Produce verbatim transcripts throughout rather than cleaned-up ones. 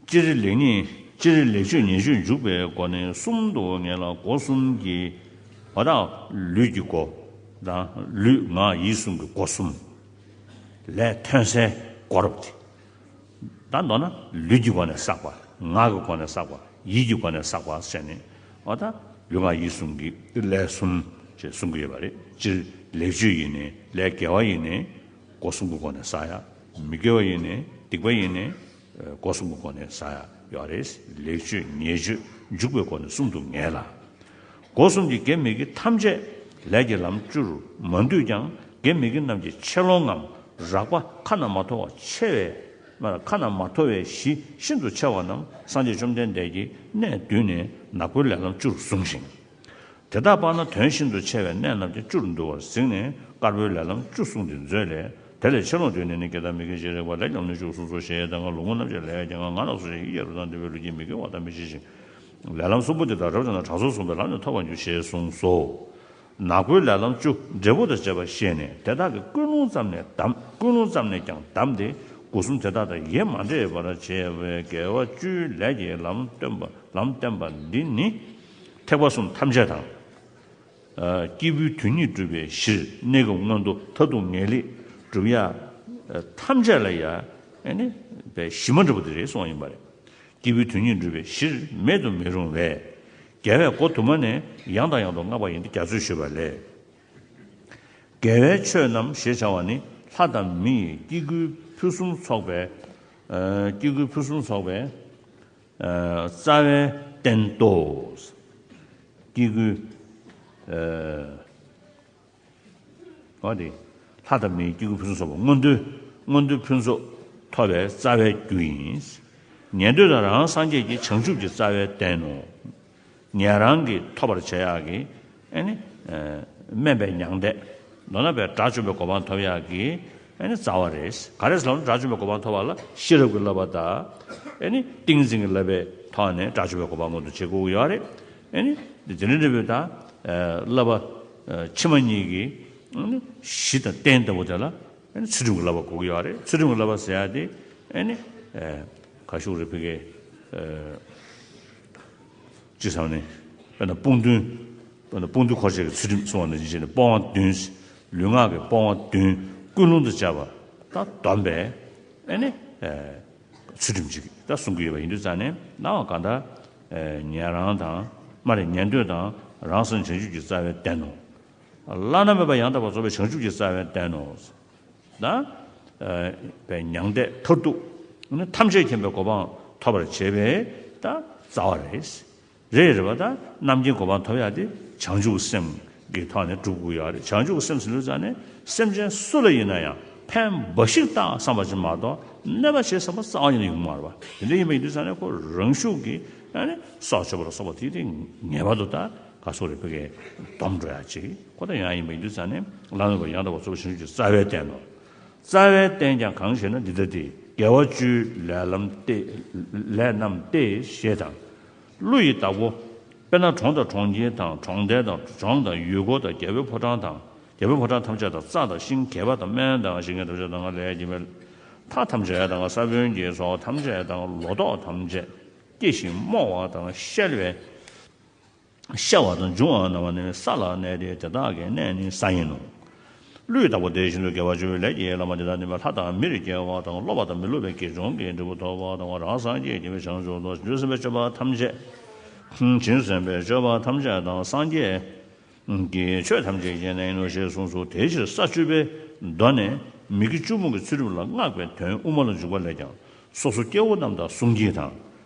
སྤྱིར་ལེགས་ཉེས་སྤྱིར་ལེགས་སྤྱོད་ཉེས་སྤྱོད་འཇུག་པའི་སྒོ་ནས་གསུམ་དུ་ངེས་ལ། སྒོ་གསུམ་གྱི་བ་དག་ལུས་ཀྱི་སྒོ་དང་ལུས་ངག་ཡིད་གསུམ་གྱི་སྒོ་གསུམ་ལས་ཐོན་སའི་སྒོ་རུ་སྟེ། ད་མདོར་ན་ལུས་ཀྱི་སྒོ་ནས་བསགས་པ། ངག་གི་སྒོ་ནས་བསགས་པ། ཡིད་ཀྱི་སྒོ་ནས་བསགས་པ་ཟེར་ནས། འོ་ད་ལུས་ངག་ཡིད་གསུམ་གྱི་ལས་གསུམ་ཞེས་གསུང་གི་ཡོད་པ་རེད། སྤྱིར་ལེགས་སྤྱོད་ཡིན་ནའི་ལས་དགེ་བ་ཡིན་ནའི་སྒོ་གསུམ་གྱི་སྒོ་ནས་བསགས་ཡ། མི་དགེ་བ་ཡིན་ནའི་སྡིག་པ་ཡིན་ནའི་སྒོ་གསུམ་གྱི་སྒོ་ནས་བསགས་ཡ་ཡོད་རེད། ལེགས་སྤྱོད་ཉེས་སྤྱོད་འཇུག་པའི་སྒོ་ནས་གསུམ་དུ་ངེས་ལ། སྒོ་གསུམ་གྱི་དགེ་མི་དགེ་ཐམས་ཅད་ལས་ཀྱི་ལམ་བཅུར་མ་འདུས་ཀྱང་། དགེ་མི་དགེ་རྣམས་ཀྱི་ཆེ་ལོང་ངམ་རགས་པ་ཁ་ན་མ་ཐོ་བ་ཆེ་བས། མ་ཁ་ན་མ་ཐོ་བའི་གཞི་ཤིན་ཏུ་ཆེ་བ་རྣམས་སངས་རྒྱས་བཅོམ་ལྡན་འདས་ཀྱིས་གནས་བསྡུས་ནས་ནག་པོའི་ལས་ལམ་བཅུར་གསུངས་ཤིང་། དེ་དག་སྤངས་ན་དོན་ཤིན་ཏུ་ཆེ་བའི་གནད་རྣམས་ཀྱང་བཅུར་འདུ་བར་གཟིགས་ནས་དཀར་པོའི་ལས་ལམ་བཅུ་གསུངས་ཏེ་མཛོད་ལས། དེ་ལས་ཆེ་ལོང་བསྡུས་ནས་ནི། དགེ་དང་མི་དགེ་བྱེ་བྲག་པ། ལས་ཀྱི་ལམ་ནི་བཅུ་གསུངས་སོ་ཞེས་དང་། ལོངས་སྐུ་རྣམ་བཅད་ལས་ཀྱང་ང་ལ་སོགས་ཀྱི་ཡེ་རུ་དང་ལྡན་པའི་ལུས་ཀྱི་མི་དགེ་བ་དག་མི་བྱེད་ཅིང་། ལས་ལམ་གསུམ་པོ་འདི་དག་རབ་བྱུང་ན་དྲང་སྲོང་གསུངས་པའི་ལམ་ནི་ཐོབ་པར་འགྱུར་ཞེས་གསུངས་སོ། ནག་པོའི་ལས་ལམ་བཅུ་འབྲས་བུ་དང་བཅས་པ་བཤད་ནས། དེ་དག་གི་ཀུན་སློང་ཙམ་ནས་བསྡམས། ཀུན་སློང་ཙམ་ནས་ཀྱང་བསྡམས་ཏེ། སྒོ་གསུམ་དེ་དག་དང་ཡེ་མ་འདྲེས་པར་བྱས་པའི་དགེ་བ་བཅུའི་ལས་ཀྱི་ལམ་སྟོན་པ། ལམ་བསྟན་པ་འདི་ནི། ཐེག་པ་གསུམ་ཐམས་ཅད་དང་། ཨ། སྐྱེས་བུའི་དོན་གཉིས་སྒྲུབ་པའི་གཞིར་གནས་སྐབས་མངོན་མཐོ་མཐར་ཐུག་ངེས་ལེགས་སྒྲུབ་ཡ། ཨ། ཐམས་ཅད་ལ་ཡ། ཨ་ནི་པའི་གཞི་མ་འདྲ་པོ་དེ་རེད་གསུངས་པ་ཡིན་པ་རེད། སྐྱེས་བུའི་དོན་གཉིས་སྒྲུབ་པའི་གཞིར་མེད་དུ་མི་རུང་བས། རྒྱལ་བས་སྒོ་དུ་མ་ནས་ཡང་དང་ཡང་དུ་བསྔགས་པ་ཡིན་ཏེ། རྒྱ་མཚོས་ཞུས་པ་ལས། དགེ་བའི་ཆོས་རྣམས་ཞེས་བྱ་བ་ནི། ལྷ་དང་མི་ཡི་སྐྱེ་དགུའི་ཕུན་སུམ་ཚོགས་པའི། ཨ། སྐྱེ་དགུའི་ཕུན་སུམ་ཚོགས་པའི། ཨ། རྩ་བའི་རྟེན་ཏོ། སྐྱེ་དགུའི། ཨ། འོ་དེ། ལྷ་དང་མིའི་སྐྱེ་དགུའི་ཕུན་སུམ་ཚོགས་པ། མངོན་མཐོའི། མངོན་མཐོའི་ཕུན་ཚོགས་ཐོབ་པའི་རྩ་བའི་རྒྱུ་ཡིན། ཉན་ཐོས་དང་རང་སངས་རྒྱས་ཀྱི་བྱང་ཆུབ་ཀྱི་རྩ་བའི་རྟེན་ནོ། ཉན་རང་གིས་ཐོབ་པར་བྱ་ཡག་གི། ཨ་ནི། ཨ། དམན་པའི་མྱང་འདས། མདོར་ན་པའི་དགྲ་བཅོམ་པའི་གོ་འཕང་ཐོབ་ཡག་གི། ཨ་ནི་རྩ་བ་རེད། ག་རེ་ཟེར་ལབ་ན། དགྲ་བཅོམ་པའི་གོ་འཕང་ཐོབ་པ་ལ་ཤེས་རབ་ཀྱི་བསླབ་པ་དང་། ཨ་ནི་ཏིང་འཛིན་གྱི་བསླབ་པའི་ཐོག་ནས་དགྲ་བཅོམ་པའི་གོ་འཕང་མངོན་དུ་བྱེད་དགོས་ཀྱི་ཡོད་རེད། ཨ་ནི་དེ་འདྲ་འདྲ་པོའི་ད། ཨ། བསླབ་པ། ཨ། ཕྱི་མ་གཉིས་ཀྱི། ཨ་ནི་གཞི་དང་རྟེན་ལྟ་བུ་དེ་ལ། ཨ་ནི་ཚུལ་ཁྲིམས་ཀྱི་བསླབ་པ་དགོས་ཀྱི་ཡོད་རེད། ཚུལ་ཁྲིམས་ཀྱི་བསླབ་པ་ཟེར་ཡག་དེ། ཨ་ནི། ཨ། ག་ཞུ་རེད། ཕ་གི། ཨ། ཅི་བསམ་ནས། དཔེར་ན་དཔུང་འདུན། དཔེར་ན་དཔུང་འདུན་འཁོར་བཅས་ཀྱི་ཚུལ་ཁྲིམས་གསུངས་པ་ནང་བཞིན་བྱས་ནས་སྤོང་བ་བདུན། ལུས་ངག་གི་སྤོང་བ་བདུན། ཀུན་སློང་དང་བཅས་པ་དང་བསྡོམས་པས། ཨ་ནི། ཨ། ཚུལ་ཁྲིམས་ཅིག་ད་གསུང་གི་ཡོད་པ་ཡིན་དུས་ཙང་ནས། ནང་བ་གང་ལྟར། ཨ། ཉན་རང་དང་། མ་རེད། ཉན་ཐོས་དང་རང་སངས་བྱང་ཆུབ་ཀྱི་རྩ་བའི་རྟེན་ནོ། བླ་ན་མེད་པ་ཡང་དག་པར་རྫོགས་པའི་བྱང་ཆུབ་ཀྱི་རྩ་བའི་རྟེན་ནོ། ད། ཨ། པའི་མྱང་འདས་མཐར་ཐུག་ནི་ཐམས་ཅད་མཁྱེན་པའི་གོ་འཕང་ཐོབ་པར་བྱེད་པའི་ད་རྩ་བ་རེད། རེད་རེད་པ། ད་རྣམ་མཁྱེན་གོ་འཕང་ཐོབ་ཡག་དེ་བྱང་ཆུབ་སེམས་ཀྱི་ཐོག་ནས་སྒྲུབ་དགོས་ཡག་རེད། བྱང་ཆུབ་སེམས་ཟེར་དུས་ཙང་ནས་སེམས་ཅན་སུ་ལ་ཡིན་ན་ཡང་ཕན་འབའ་ཞིག་བཏང་བསམ་པ་ཅིག་མ་གཏོགས་གནོད་པ་བྱེད་བསམ་པ་རྩ་བ་ཉིད་ནས་ཡོང་གི་མ་རེད་པ། དེ་འདྲ་ཡིན་པ་ཡིན་དུས་ཙང་ནས་ཁོ་རང་ཤུགས་ཀྱིས། ཨ་ནི་སྲོག་གཅོད་པ་ལ་སོགས་པ་དེ་དེ་ངེས་པར་དུ་ད་ག་སོགས་རེད། ཕ་གིའི་སྡོམ་འགྲོ་ཡག་ཅིག་ཁོ་ད་ཡང་ཡིན་པ་ཡིན་དུས་ཙང་ནས། བླ་ན་མེད་པ་ཡང་དག་པར་རྫོགས་པའི་བྱང་ཆུབ་ཀྱི་རྩ་བའི་རྟེན་ནོ། རྩ་བའི་རྟེན་ཀྱང་གང་ཞེ་ན། འདི་ལྟ་སྟེ། དགེ་བ་བཅུའི་ལས་ལམ་སྟེ། ལས་རྣམས་ཏེ་ཞེས་དང་། ཀླུ་ཡི་བདག་པོ། དཔེར་ན་གྲོང་དང་གྲོང་ཁྱེར་དང་། གྲོང་རྡལ་དང་། ལྗོངས་དང་། ཡུལ་འཁོར་དང་། རྒྱལ་པོའི་ཕོ་བྲང་དང་། རྒྱལ་པོའི་ཕོ་བྲང་ཐམས་ཅད་དང་། རྩྭ་དང་ཤིང་། གད་པ་དང་། སྨན་དང་། གཞན་ངན་ཐམས་ཅད་དང་། ལས་ཀྱི་མེ་ལྷ་ཐམས་ཅད་དང་། ས་བོན་གྱི་ཚོགས་ཐམས་ཅད་དང་། ལོ་ཏོག་ཐམས་ཅད། སྐྱེ་ཞིང་རྨོ་བ་དང་། བཤལ་བའི། བཤལ་བ་དང་འབྱུང་བ་རྣམས་ནི་ས་ལ་གནས་ཏེ། དེ་དག་གི་གནས་ནི་ས་ཡིན་ནོ། ཀླུའི་བདག་པོ་དེ་བཞིན་དུ་དགེ་བ་བཅུའི་ལས་ཀྱི་ལམ་དེ་དག་ནི། ལྷ་དང་མིར་སྐྱེ་བ་དང་། སློབ་པ་དང་མི་སློབ་པའི་དགེ་སྦྱོང་གི་འབྲས་བུ་ཐོབ་པ་དང་། རང་སངས་རྒྱས་ཀྱི་བྱང་ཆུབ་ཏུ། བྱང་ཆུབ་སེམས་དཔའི་སྤྱོད་པ་ཐམས་ཅད། བྱང་ཆུབ་སེམས་དཔའི་སྤྱོད་པ་ཐམས་ཅད་དང་། སངས་རྒྱས་ཀྱི་ཆོས་ཐམས་ཅད་ཀྱི་གནས་ཡིན་ནོ་ཞེས་གསུངས་སོ། དེའི་ཕྱིར་ས་བཅུ་པའི་མདོ་ནས་མི་དགེ་བཅུ་སྤོང་གི་ཚུལ་ཁྲིམས་ལ་བསྔགས་པའི་དོན་དབུ་མ་ལ་འཇུག་པ་ལས་ཀྱང་། སོ་སོ་སྐྱེ་བོ་རྣམས་དང་། གསུང་གི་དང་།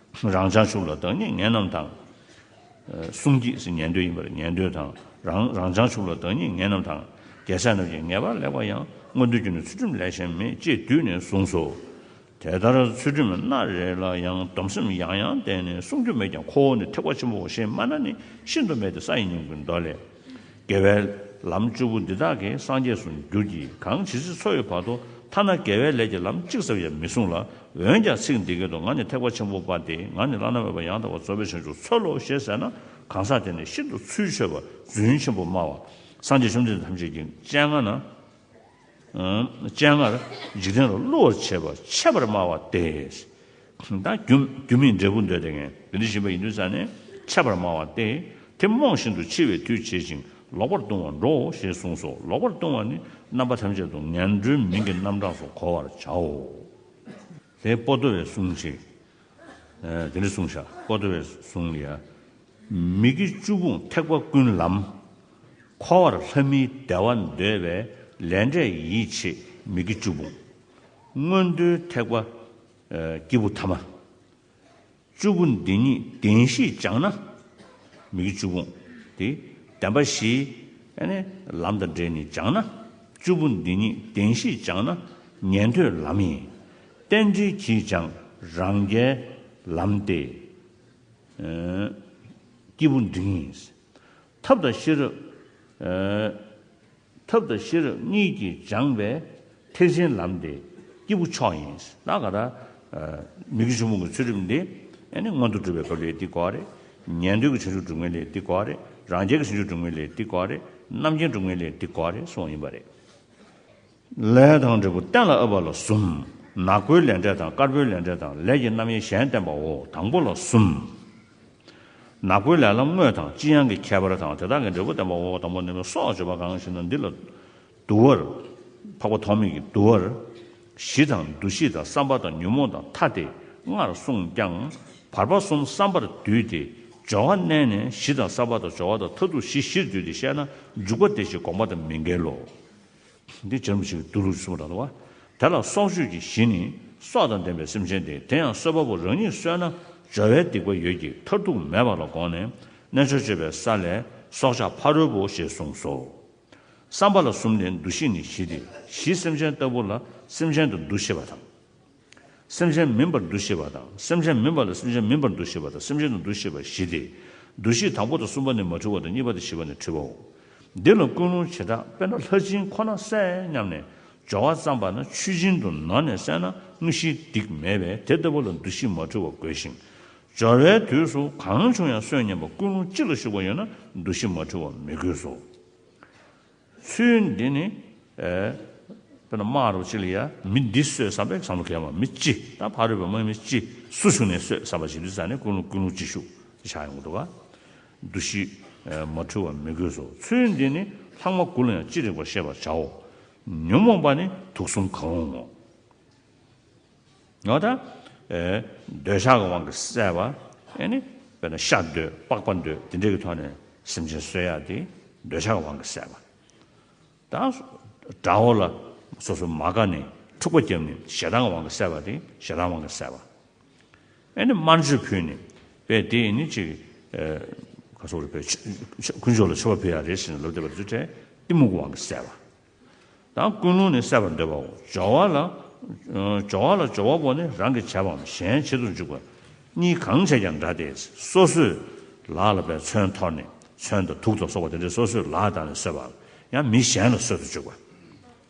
རང་བྱང་ཆུབ་ལ་བདག་ཉིད་ངེས་རྣམས་དང་། གསུང་གི་ཟེར་ཉན་ཐོས་ཡིན་པར། ཉན་ཐོས་དང་། རང་རང་བྱང་ཆུབ་ལ་བདག་ཉིད་ངེས་རྣམས་དང་། རྒྱལ་སྲས་རྣམས་ཀྱིས་ངེས་པར་ལེགས་པར་ཡང་། མངོན་མཐོའི་རྒྱུ་ནི་ཚུལ་ཁྲིམས་ལས་གཞན་མེད། ཅེས་བསྡུས་ནས་གསུངས་སོ། དེ་ལྟར་ཚུལ་ཁྲིམས་སྣ་རེ་ལ་ཡང་། སྡོམ་སེམས་ཡང་ཡང་བསྟེན་ནས། བསྲུང་རྒྱུ་མེད་ཀྱང་ཁོ་བོ་ནི། ཐེག་པ་ཆེན་པོའོ་ཞེས་སྨྲ་ན་ནི། ཤིན་ཏུ་སྨད་དེ་ས་ཡི་སྙིང་པོའི་མདོ་ལས། དགེ་བའི་ལམ་བཅུ་པོ་འདི་དག་གིས་སངས་རྒྱས་སུ་འགྱུར་གྱི། གང་ཇི་སྲིད་འཚོ་བའི་བར་དུ་ཐ་ན་དགེ་བའི་ལས་ཀྱི་ལམ་གཅིག་ཙམ་ཡང་མི་བསྲུང་ལ། འོན་ཀྱང་ཚིག་འདི་སྐད་དུ། ང་ནི་ཐེག་པ་ཆེན་པོ་པ་སྟེ། ང་ནི་བླ་ན་མེད་པ་ཡང་དག་པར་རྫོགས་པའི་བྱང་ཆུབ་འཚོལ་ལོ་ཞེས་ཟེར་ན། གང་ཟག་དེ་ནི་ཤིན་ཏུ་ཚུལ་འཆོས་པ། རྫུན་ཆེན་པོ་སྨྲ་བ། སངས་རྒྱས་བཅོམ་ལྡན་འདས་ཐམས་ཅད་ཀྱི་སྤྱན་སྔ་ན། སྤྱན་སྔར་འཇིག་རྟེན་ལ་བསླུ་བར་བྱེད་པ། འཆད་པར་སྨྲ་བ་སྟེ། ད་རྒྱུ་རྒྱུ་མེད་འབྲས་བུ་འདོད་དེ་ངས་འདི་འདྲ་བཞིན་པ་ཡིན་དུས་ཙང་ནས་འཆད་པར་སྨྲ་བ་སྟེ། དེ་རྨོངས་བཞིན་དུ་འཆི་བའི་དུས་བྱེད་ཅིང་ལོག་པར་ལྟུང་བར་འགྲོའོ་ཞེས་གསུངས་སོ། ལོག་པར་ལྟུང་བ་ནི་རྣམ་པ་ཐམས་ཅད་དུ་ངན་འགྲོའི་མིང་གི་རྣམ་གྲངས་སུ་གོ་བར་བྱའོ། དེ་པོ་ཏོ་བའི་གསུང་ཅིག་དེ་འདྲ་གསུངས་ཤག་པོ་ཏོ་བའི་གསུང་ལ་ཡ། མི་དགེ་བཅུ་སྤོང་ཐེག་པ་ཀུན་ལམ། འཁོར་བར་ལྷ་མིའི་བདེ་བ་འདོད་པའི་ལས་འབྲས་ཡིད་ཆེས་མི་དགེ་བཅུ་སྤོང་། མངོན་མཐོའི་ཐེག་པ་སྐྱེས་བུ་ཐ་མ། བཅུ་པོ་འདི་ཉིད་བདེན་བཞིས་སྦྱངས་ན། མི་དགེ་བཅུ་སྤོང་དེ་བདེན་པ་བཞིའི་ཨ་ནི་ལམ་དང་འབྲེལ་ནས་སྦྱངས་ན། བཅུ་པོ་འདི་ཉིད་བདེན་བཞིས་སྦྱངས་ན་ཉན་ཐོས་ལམ་ཡིན། རྟེན་འབྲེལ་གྱིས་སྦྱངས་རང་རྒྱལ་ལམ་སྟེ། སྐྱེས་བུ་འབྲིང་ཡིན། ཐབས་དང་ཤེས་རབ། ཐབས་དང་ཤེས་རབ་གཉིས་ཀྱིས་སྦྱངས་པའི་ཐེག་ཆེན་ལམ་དེ་སྐྱེས་བུ་མཆོག་ཡིན། ད་ག་ར་མི་དགེ་བཅུ་སྤོང་གི་ཚུལ་ཁྲིམས་འདི་ཨ་ནི་མངོན་དུ་གྲུབ་པའི་སྐབས་ལ་འདི་གོ་བ་རེད། ཉན་ཐོས་ཀྱི་བྱང་ཆུབ་སྒྲུབ་མཁན་ལ་འདི་གོ་བ་རེད། རང་རྒྱལ་གྱི་བྱང་ཆུབ་སྒྲུབ་མཁན་ལ་འདི་གོ་བ་རེད། རྣམ་མཁྱེན་སྒྲུབ་མཁན་ལ་འདི་གོ་བ་རེད་གསུངས་ཡིན་པ་རེད། ལས་དང་འབྲས་བུ་གཏན་ལ་དབབ་པ་ལ་གསུམ། ནག་པོའི་ལས་འབྲས་དང་དཀར་པོའི་ལས་འབྲས་དང་ལས་ཀྱི་རྣམ་དབྱེ་གཞན་བསྟན་པའོ། དང་པོ་ལ་གསུམ། ནག་པོའི་ལས་ལ་དངོས་དང་ལྕི་ཡང་གི་ཁྱད་པར་དང་དེ་དག་གི་འབྲས་བུ་བསྟན་པའོ། དང་པོ་ནི་སྲོག་གཅོད་པ་གང་ཞེ་ན། འདི་ལ་དུ་བར། འཕགས་པ་ཐོགས་མེད་ཀྱིས་དུ་བར། གཞི་དང་འདུ་ཤེས་དང་བསམ་པ་དང་ཉོན་མོངས་དང་མཐའ་སྟེ་ལྔར་གསུངས་ཀྱང་། བར་པ་གསུམ་བསམ་པར་བསྡུས་ཏེ། སྦྱོར་བ་བསྣན་ནས་གཞི་དང་བསམ་པ་དང་སྦྱོར་བ་དང་མཐར་ཐུག་གཞི་བཞིར་བསྡུས་ཏེ་བཤད་ན་འཇུག་པ་དེ་བཞིན་དགོངས་པ་དང་མི་འགལ་ལོ། འདི་བྱམས་ཞིག་ཏུ་ལུ་གསུངས་པ་དང་བ། དེ་ལ་སྲོག་གཅོད་ཀྱི་གཞི་ནི་སྲོག་དང་ལྡན་པའི་སེམས་ཅན་ཏེ། དེ་ཡང་གསོད་པ་པོ་རང་ཉིད་གསོད་ན་སྦྱོར་བའི་སྡིག་པ་ཡོད་ཀྱི་མཐར་ཐུག་མེད་པ་ལ་དགོངས་ནས་རྣལ་འབྱོར་སྤྱོད་པའི་ས་ལས་སྲོག་ཆགས་ཕ་རོལ་པོ་ཞེས་གསུངས་སོ། བསམ་པ་ལ་གསུམ་ལས་འདུ་ཤེས་ནི་བཞི་སྟེ། གཞི་སེམས་ཅན་ལྟ་བུ་ལ་སེམས་ཅན་དུ་འདུ་ཤེས་པ་དང་། སེམས་ཅན་མིན་པར་འདུ་ཤེས་པ་དང་། སེམས་ཅན་མིན་པ་ལ་སེམས་ཅན་མིན་པར་འདུ་ཤེས་པ་དང་། སེམས་ཅན་དུ་འདུ་ཤེས་པ་བཞི་སྟེ། འདུ་ཤེས་དང་པོ་དང་གསུམ་པ་ནི་མ་འཁྲུལ་བ་དང་། གཉིས་པ་དང་བཞི་པ་ནི་འཁྲུལ་པའོ། འདི་ལ་ཀུན་སློང་བྱེ་བྲག་དཔེར་ན་ལྷ་སྦྱིན་ཁོ་ན་བསད་སྙམ་ནས་སྦྱོར་བ་བརྩམས་པ་ན་ཆུ་སྦྱིན་དུ་ནོར་ནས་བསད་ན་དངོས་གཞིའི་སྡིག་མེད་པས་དེ་ལྟ་བུ་ལ་འདུ་ཤེས་མ་འཁྲུལ་བ་དགོས་ཤིང་། སྦྱོར་བའི་དུས་སུ་གང་བྱུང་ཡང་གསོད་སྙམ་པ་ཀུན་སློང་སྤྱི་ལ་ཞུགས་པ་ཡོད་ན་འདུ་ཤེས་མ་འཁྲུལ་བ་མི་དགོས་སོ། ཚུལ་འདི་ནི། ཨེ། དཔེར་ན་དམག་རུ་གཅིག་ལ་ཡ་མི་འདི་གསོད་བསམ་པའི་བསམ་བློ་གལ་མ་མི་ཅི་ད་ཕ་རོལ་པོ་མ་མི་ཅི་སུ་ཞུགས་ནས་གསོད་བསམ་པ་ཞིག་འདི་ཟ་ནས་ཀུན་སློང་ཀུན་སློང་ཅི་ཞུགས་ཅི་ཆགས་ཡོང་གི་འདུག་ག་འདུ་ཤེས་མ་འཁྲུལ་བ་མི་དགོས་སོ། ཚུལ་འདི་ནི་ལྷག་མ་དགུ་ལ་ཡང་ཅི་རིགས་པར་ཤེས་པར་བྱའོ། ཉོན་མོངས་པ་ནི་དུག་གསུམ་གང་རུང་ངོ་། ཡང་ད། ཨེ། འདོད་ཆགས་ཀྱི་དབང་གིས་བསད་པ། ཨེ་ནི། དཔེར་ན་ཤ་འདོད་པགས་པ་འདོད་དེ་འདྲའི་གི་ཐོག་ནས་སེམས་ཅན་གསོད་ཡག་དེ་འདོད་ཆགས་ཀྱི་དབང་གིས་བསད་པ། ད། དགྲ་བོ་ལ་སོ་སོ་མ་དགའ་ནས་འཁྲུག་པ་བརྒྱབ་ནས་ཞེ་སྡང་གི་དབང་གིས་བསད་པ་དེ་ཞེ་སྡང་དབང་གིས་བསད་པ། ཨེ་ནི་དམར་མཆོད་ཕུལ་ནས་དཔེ་དེ་ཡིན་ནི་ཅིག་ཨེ། ག་སོགས་རེ་དཔེ་དཀོན་མཆོག་ལ་མཆོད་པ་ཕུལ་ཡག་རེད་ཟེར་ནས་ལབ་བསྡད་པ་དེ་ཚོ་གྲས་གཏི་མུག་གི་དབང་གིས་བསད་པ། དང་ཀུན་སློང་ནི་བསད་པར་འདོད་པའོ། སྦྱོར་བ་ལ། སྦྱོར་བ་ལ་སྦྱོར་བ་པོ་ནི་རང་གིས་བྱས་པའམ་གཞན་བྱེད་དུ་འཇུག་པ་གཉིས་གང་བྱས་ཀྱང་འདྲ་སྟེ། སོ་སོས་ལག་ལ་པའི་ཚོན་ཐོར་ནས་ཚོན་དང་དུག་དང་སོགས་པ་དེ་འདྲའི་སོ་སོས་ལག་བཏང་ནས་གསོད་པའམ་ཡང་མི་གཞན་ལ་གསོད་དུ་འཇུག་པ་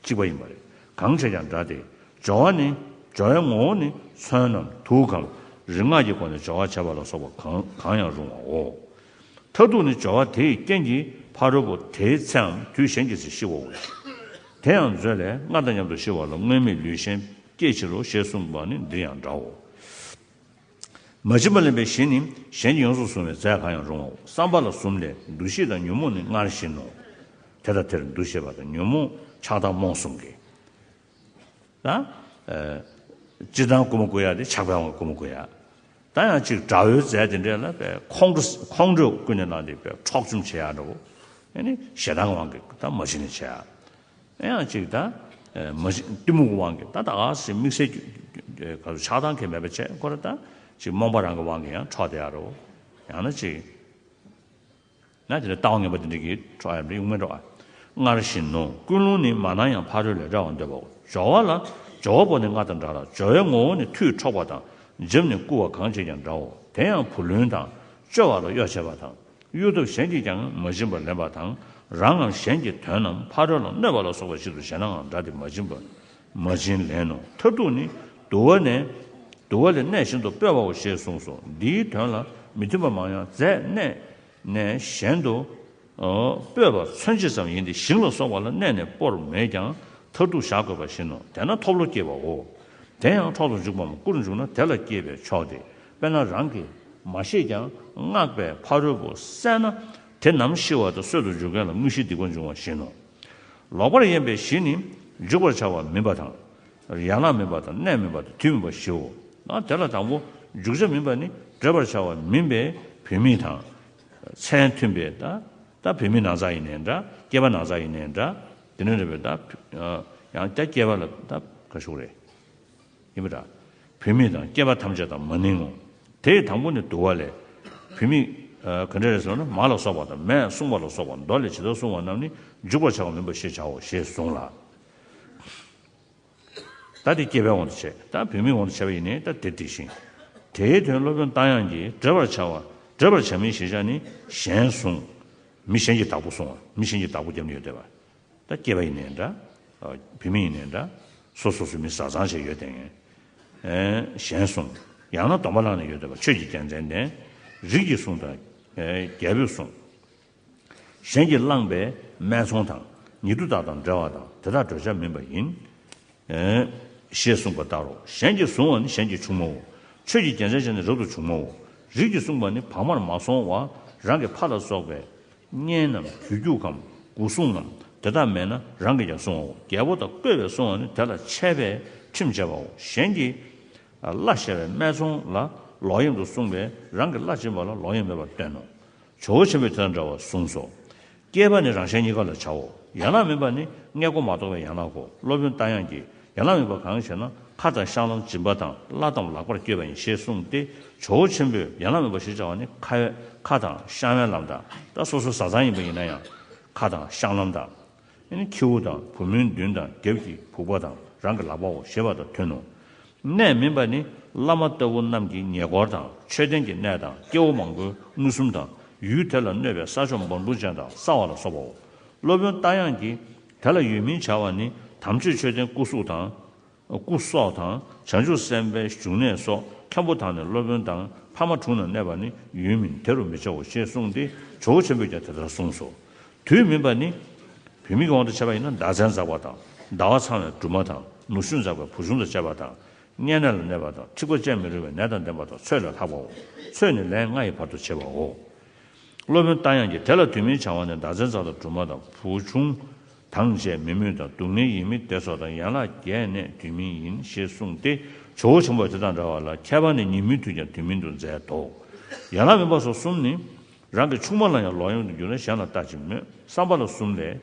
གཅིག་པ་ཡིན་པ་རེད། གང་བྱས་ཀྱང་འདྲ་སྟེ། སྦྱོར་བ་ནི། སྦྱོར་བའི་ངོ་བོ་ནི་ཚོན་ནམ་དུག་གམ་རིག་སྔགས་ཀྱི་སྒོ་ནས་སྦྱོར་བ་བྱས་པ་ལ་སོགས་པ་གང་གང་ཡང་རུང་བའོ། མཐར་ཐུག་ནི་སྦྱོར་བ་དེའི་རྐྱེན་གྱིས་ཕ་རོལ་པོ་དེའི་ཚེའམ་དུས་གཞན་གྱི་ཚེ་ཤི་བའོ། དེ་ཡང་མཛོད་ལས་སྔར་དང་མཉམ་དུ་ཤི་བ་ལ་སྔོན་མེད་ལུས་ཞེན་སྐྱེད་ཕྱིར་རོ་ཞེས་གསུངས་པ་ནི་འདིར་ཡང་འདྲའོ། མ་བྱིན་པ་ལེན་པའི་གཞི་ནི་གཞན་གྱིས་ཡོངས་སུ་བཟུང་བའི་རྫས་གང་ཡང་རུང་བའོ། བསམ་པ་ལ་གསུམ་ལས་འདུ་ཤེས་དང་ཉོན་མོངས་ནི་སྔར་བཞིན་ནོ། དེ་དང་དེར་འདུ་ཤེས་པ་དང་ཉོན་མོངས་ཆགས་སྡང་རྨོངས་གསུམ་གྱིས། ད། ཨེ། སྤྱིར་བཏང་རྐུ་མ་རྐུ་ཡག་དེ་ཆགས་པའི་དབང་གིས་རྐུ་མ་རྐུ་ཡག་ད་ཡང་ཅིག་དགྲ་བོའི་རྫས་དེ་འདྲས་ལ་དཔེ་ཁོང་ཁྲོ་ཁོང་ཁྲོ་ཀུན་ནས་བསླངས་ཏེ་དཔེ་འཕྲོག་བཅོམ་བྱེད་ཡག་འདྲ་བོ། ཨེ་ནི་ཞེ་སྡང་དབང་གིས་ད་མ་བྱིན་ནས་བྱེད་ཡག་ཨེ་ཡང་ཅིག་ད། ཨེ། མ་བྱིན་གཏི་མུག་གི་དབང་གིས་ད་ད་ག་སེ་དམིགས་བསལ་གྱི་ག་ཚོད་ཆགས་སྡང་གིས་མེད་པ་བྱས་ཁོ་ར་ད་ཅིག་རྨོངས་པ་རང་གི་དབང་གིས་ཡང་འཕྲོག་བསྡད་ཡག་འདྲ་བོ། ཡང་ན་ཅིག་ན་དེ་ལ་ལྟ་བ་ངན་པ་དེ་འདྲ་གིས་འཕྲོག་ཡག་རེད་ཡོང་མེད་འགྲོ་ཨ། སྔར་བཞིན་ནོ། ཀུན་སློང་ནི་མ་ན་ཡང་ཕ་རོལ་ལས་བསྒྲལ་བར་འདོད་པའོ། སྦྱོར་བ་ལ་སྦྱོར་བ་པོ་ནི་སྔར་དང་འདྲ་ལ་སྦྱོར་བའི་ངོ་བོ་ནི་མཐུས་འཕྲོག་པ་དང་འཇིབ་ནས་བརྐུ་བ་གང་བྱེད་ཀྱང་འདྲའོ། དེ་ཡང་བུ་ལོན་དང་བཅོལ་བ་ལ་གཡོ་བྱེད་པ་དང་གཡོ་ཐབས་གཞན་གྱིས་ཀྱང་མ་བྱིན་པར་ལེན་པ་དང་རང་ངམ་གཞན་གྱི་དོན་ནམ་ཕ་རོལ་ལ་གནོད་པ་ལ་སོགས་པ་ཞིག་ཏུ་བྱེད་ནའང་འདྲ་སྟེ་མ་བྱིན་པ་མ་བྱིན་ལེན་ནོ། མཐར་ཐུག་ནི་དུ་བ་ནས་དུ་བ་ལས་གནས་གཞན་དུ་སྤོས་པའོ་ཞེས་གསུངས་སོ། འདིའི་དོན་ལ་མི་མཐུན་པ་མང་ཡང་རྫས་གནས་ནས་གཞན་དུ་སྤོས་པ་མཚོན་བྱེད་ཙམ་ཡིན་ཏེ་ཞིང་ལ་སོགས་པ་ལ་གནས་ནས་སྤོར་མེད་ཀྱང་མཐར་ཐུག་བཞག་དགོས་པ་བཞིན་ནོ། དེས་ན་ཐོབ་བློ་སྐྱེས་པའོ། དེ་ཡང་འཕྲོག་ཏུ་འཇུག་པའམ་རྐུར་འཇུག་ན་དེ་ལ་སྐྱེས་པས་ཆོག་སྟེ། དཔེར་ན་རང་གིས་མ་ཤེས་ཀྱང་སྔགས་པས་ཕ་རོལ་པོ་བསད་ན་དེ་ནམ་ཤི་བ་དང་གསོད་དུ་འཇུག་མཁན་ལ་དངོས་གཞིའི་སྡིག་པ་འབྱུང་བ་བཞིན་ནོ། ལོག་པར་གཡེམ་པའི་གཞི་ནི་འཇུག་པར་བྱ་བ་མིན་པ་དང་། ཡན་ལག་མིན་པ་དང་གནས་མིན་པ་དང་དུས་མིན་པ་བཞིའོ། ཨ་དེ་ལ་དང་པོ་འཇུག་བྱ་མིན་པ་ནི་འདྲེན་པར་བྱ་བ་མིན་པའི་བུད་མེད་དང་། མཚན་མཐུན་པའི་ད་ད་བུད་མེད་ནང་ཚགས་ཡིན་ནའི་འདྲ། སྐྱེས་པ་ནང་ཚགས་ཡིན་ནའི་འདྲ། དེ་ནས་འདྲ་བའི་ད་ཡང་ད་སྐྱེས་པ་ལ་ད་ག་ཞུ་རེད། ཡིན་པ་འདྲ། བུད་མེད་དང་སྐྱེས་པ་ཐམས་ཅད་དང་མ་ནིང་ངོ་། དེ་ཡི་དང་པོ་ནི་བསྡུ་བ་ལས། བུད་མེད་ག་འདྲ་རེད་ཟེར་ན་མ་ལ་སོགས་པ་དང་མས་གསུངས་པ་ལ་སོགས་པ་མདོ་ལས་ཇི་ལྟར་གསུངས་པ་རྣམས་ནི་འཇུག་པར་བྱ་བ་མིན་པ་ཞེས་བྱའོ་ཞེས་གསུངས་ལ། ད་དེ་སྐྱེས་པའི་དབང་དུ་བྱས། ད་བུད་མེད་དབང་དུ་བྱས་པ་ཡིན་ནའི་ད་དེ་དེ་བཞིན། དེའི་དོན་སློབ་དཔོན་རྟ་དབྱངས་ཀྱིས་འདྲེན་པར་བྱ་བ་འདྲེན་པར་བྱ་མིན་ཞེས་བྱ་ནི་གཞན་བཟུང་། མི་གཞན་གྱི་བདག་པོ་བཟུང་བ། མི་གཞན་གྱི་བདག་པོ་བརྒྱབ་ནས་ཡོད་བསྡད་པ། ད་སྐྱེས་པ་ཡིན་ནའི་འདྲ། བུད་མེད་ཡིན་ནའི་འདྲ། སོ་སོ་སོ་མི་བཟའ་ཚང་བྱས་ཡོད་བསྡད་མཁན། གཞན་བཟུང་། ཡང་ན་སྡོམ་པ་བླངས་ནས་ཡོད་བསྡད་པ་ཆོས་ཀྱི་རྒྱལ་མཚན་ལྡན། རིགས་ཀྱིས་བཟུང་དང་། རྒྱལ་པོས་བཟུང་། གཞན་གྱིས་བླངས་པའི་སྨད་འཚོང་དང་ཉེ་དུ་དག་དང་འབྲེལ་བ་དང་དེ་དག་བགྲོད་བྱ་མིན་པ་ཡིན། ཞེས་གསུངས་པ་ལྟར་རོ། གཞན་གྱིས་བཟུང་བ་ནི་གཞན་གྱི་ཆུང་མའོ། ཆོས་ཀྱི་རྒྱལ་མཚན་ཅན་ནི་རབ་ཏུ་བྱུང་མའོ། རིགས་ཀྱིས་བཟུང་བ་ནི་བག་མར་མ་སོང་བ་རང་གི་ཕ་ལ་སོགས་པའི་གཉེན་ནམ་རྒྱུད་རྒྱུད་གམ་སྒོ་སྲུང་ངམ་དེ་དག་མེད་ན་རང་གིས་ཀྱང་བསྲུང་བའོ། རྒྱལ་པོ་དང་བསྐོས་པས་བསྲུང་བ་ནི་དེ་ལ་འཆད་པས་ཁྲིམས་བཅས་པའོ། གཞན་གྱིས་བླ་ཞེས་པའི་སྨད་འཚོང་ལ་ལོག་གཡེམ་དུ་གསུངས་པས་རང་གི་བླ་སྦྱིན་པ་ལ་ལོག་གཡེམ་མེད་པར་སྟོན་ནོ། ཇོ་བོ་ཆེན་པོས་དེ་དང་འདྲ་བར་གསུངས་སོ། སྐྱེས་པ་ནི་རང་གཞན་གཉིས་ཀ་ལ་བྱའོ། ཡན་ལག་མིན་པ་ནི་མངལ་སྒོ་མ་གཏོགས་པའི་ཡན་ལག་གོ། སློབ་དཔོན་རྟ་དབྱངས་ཀྱིས་ཡན་ལག་མིན་པ་གང་ཞེ་ན་ཁ་དང་བཤང་ལམ་སྦྱིན་པ་དང་བླ་དང་ལག་པར་བསྐྱོད་པ་ཡིན་ཞེས་གསུངས་ཏེ། ཇོ་བོ་ཆེན་པོས་ཡན་ལག་མིན་པ་ཞེས་བྱ་བ་ནི་ཁ་ཁ་དང་བཤང་བའི་ལམ་དང་། ད་སོ་སོ་བཟའ་ཚང་ཡིན་པ་ཡིན་ན་ཡང་ཁ་དང་བཤང་ལམ་དང་། ཨ་ནི་ཁྱེའུ་དང་བུ་མོའི་མདུན་དང་རྒྱབ་ཀྱི་བུག་པ་དང་རང་གི་ལག་པའོ་ཞེས་པ་དང་མཐུན་ནོ། གནས་མིན་པ་ནི་བླ་མ་ལྟ་བུ་རྣམས་ཀྱི་ཉེ་འཁོར་དང་མཆོད་རྟེན་གྱི་གནས་དང་སྐྱེ་བོ་མང་པོའི་མངོན་སུམ་དང་ཡུལ་དེ་ལ་གནོད་པའི་ས་ཕྱོགས་འབར་འབུར་ཅན་དང་སྲ་བ་ལ་སོགས་པའོ། སློབ་དཔོན་རྟ་དབྱངས་ཀྱིས་དེ་ལ་ཡོད་མིན་བྱ་བ་ནི་དམ་ཆོས་མཆོད་རྟེན་སྐུ་གཟུགས་དང་། སྐུ་སྲོག་དང་བྱང་ཆུབ་སེམས་དཔའི་བཞུགས་གནས་སོགས་མཁན་པོ་དང་ནི་སློབ་དཔོན་དང་ཕ་མ་དྲུང་ན་གནས་པ་ནི་ཡོད་མིན་དེ་རུ་མི་བྱའོ་ཞེས་གསུངས་ཏེ་ཇོ་བོ་ཆེན་པོས་ཀྱང་དེ་ལྟར་གསུངས་སོ། དུས་མིན་པ་ནི། བུད་མེད་ཀྱི་དབང་དུ་བྱས་པ་ཡིན་ན་ཟླ་མཚན་འཛག་པ་དང་ཟླ་བ་ཚང་བའི་སྦྲུམ་མ་དང་ནུ་ཞོ་འཛག་པའི་བུ་ཆུང་དང་བཅས་པ་དང་། བསྙེན་གནས་ལ་གནས་པ་དང་འཁྲིག་པ་ཅན་མི་རུང་བའི་ནད་དང་ལྡན་པ་དང་ཚོད་ལས་ལྷག་པའོ། ཚོད་ནི་ལན་ལྔ་ཡི་བར་དུ་བྱེད་པའོ། སློབ་དཔོན་རྟ་དབྱངས་ཀྱིས་དེ་ལ་དུས་མིན་བྱ་བ་ནི་ཟླ་མཚན་འཛག་དང་སྦྲུམ་མ་དང་བུ་ཆུང་དང་བཅས་མི་མོས་དང་སྡུག་བསྔལ་ཡིད་མི་བདེ་སོགས་དང་ཡན་ལག་བརྒྱད་ནི་དུས་མིན་ཡིན་ཞེས་གསུངས་ཏེ་ཇོ་བོ་ཆེན་པོས་དེ་དང་འདྲ་བ་ལ་ཁྱད་པར་ནི་ཉིན་མོའི་དུས་ཀྱང་དུས་མིན་དུ་མཛད་དོ། ཡན་ལག་མིན་པ་སོགས་གསུམ་ནི། རང་གི་ཆུང་མ་ལ་ཡང་ལོག་གཡེམ་དུ་གྱུར་ན་གཞན་ལ་ལྟ་ཅི་སྨོས། བསམ་པ་ལ་གསུམ་ལས།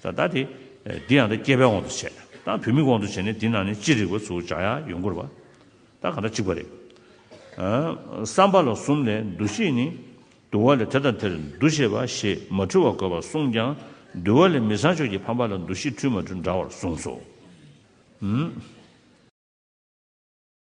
ད་ལྟ་དེ། འདི་ཡང་ད་སྐྱེས་པའི་དབང་དུ་བྱས། ད་བུད་མེད་དབང་དུ་བྱས་ནས་འདི་ནང་ནས་ཅི་རིགས་པ་ཚུར་སྦྱར་ཡག་ཡོང་གི་རེད་པ། ད་གང་ལྟར་གཅིག་པ་རེད། བསམ་པ་ལ་གསུམ་ལས་འདུ་ཤེས་ནི། འདུ་བ་ལས་དེ་དང་དེར་འདུ་ཤེས་པ་ཞེས་མ་འཁྲུལ་བ་དགོས་པར་གསུངས་ཀྱང་འདུ་བ་ལས་མི་ཚངས་སྤྱོད་ཀྱི་ཕམ་པ་ལ་འདུ་ཤེས་འཁྲུལ་མ་འཁྲུལ་འདྲ་བར་གསུངས་སོ།